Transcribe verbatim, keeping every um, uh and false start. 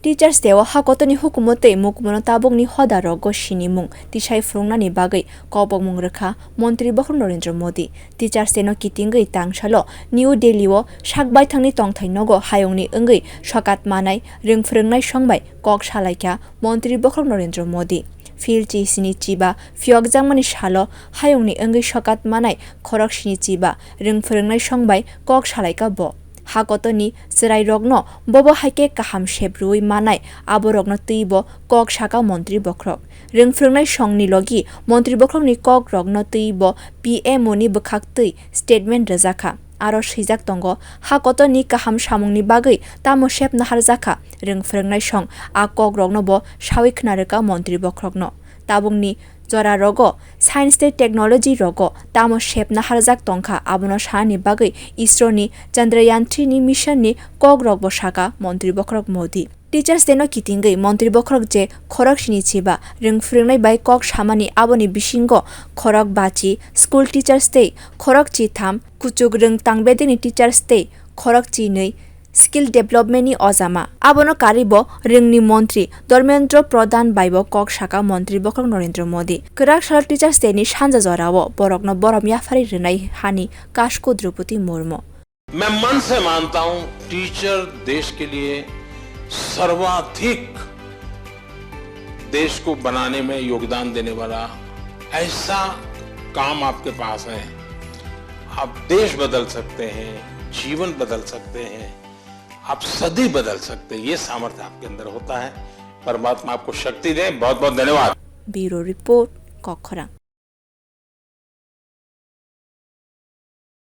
Teachers Day o ha kotorni hukumu tei mukumu no tabukni hoda rogo sinimung tisai phwrwngnani bagwi kokbokmung rwkha Montri Bokhorok Narendra Modi. Teachers Day no kitingwi tangsalo New Delhi o sak baithangni tongthai nogo hayungni wngwi sokat manai rwng phwrwngnai song bai kok salaikha Montri Bokhorok Narendra Modi. Phil chi sini chiba phiyokjakmani salo hayungni wngwi sokat manai khorok sini chiba rwng phwrwngnai song bai kok salaikha bo. Ha kotorni chwrairokno bobo hai khe kaham sep rwui manai aborokno twibo kok saka Montri Bokhorok. Rwng phwrwngnai songni logi Montri Bokhorokni kokrokno twibo P M O ni bwkhak twi statement rwjakha. Aro swijak tongo, ha kotorni kaham samungni bagwi tamo sep naharjakha rwng phwrwngnai song a kokrokno bo sawi khna rwkha Montri Bokhorokno. Tabukni jora rogo science tei technology rogo tamo sep naharjak tongkha, abono sanani bagwi isro ni Chandrayaan three ni mission ni kokrok bo saka Montri Bokhorok Modi. Teachers Day no kitingwi Montri Bokhorok je khorok sini chiba rwng phwrwngnai bai kok samani, aboni bisingo khorok bachi school teachers tei khorok chi tham kuchuk rwng tangbedekni teachers tei khorok chi nwi skill development ni ojama. Abono karwi bo rwngni montri Dharmendra Pradhan bai bo kok saka Montri Bokhorok Narendra Modi. Kwrak salo Teachers Day ni sanja jorao borokno borom yapharwi rwnai hani Kashko Droupadi Murmu. मैं मन से मानता हूं, टीचर देश के लिए सर्वाधिक देश को बनाने में योगदान देने वाला ऐसा काम आपके पास है। आप देश बदल सकते हैं, जीवन बदल सकते हैं, आप सदी बदल सकते हैं। ये सामर्थ्य आपके अंदर होता है। परमात्मा आपको शक्ति दे। बहुत बहुत धन्यवाद। Bureau Report, Kokkhorang.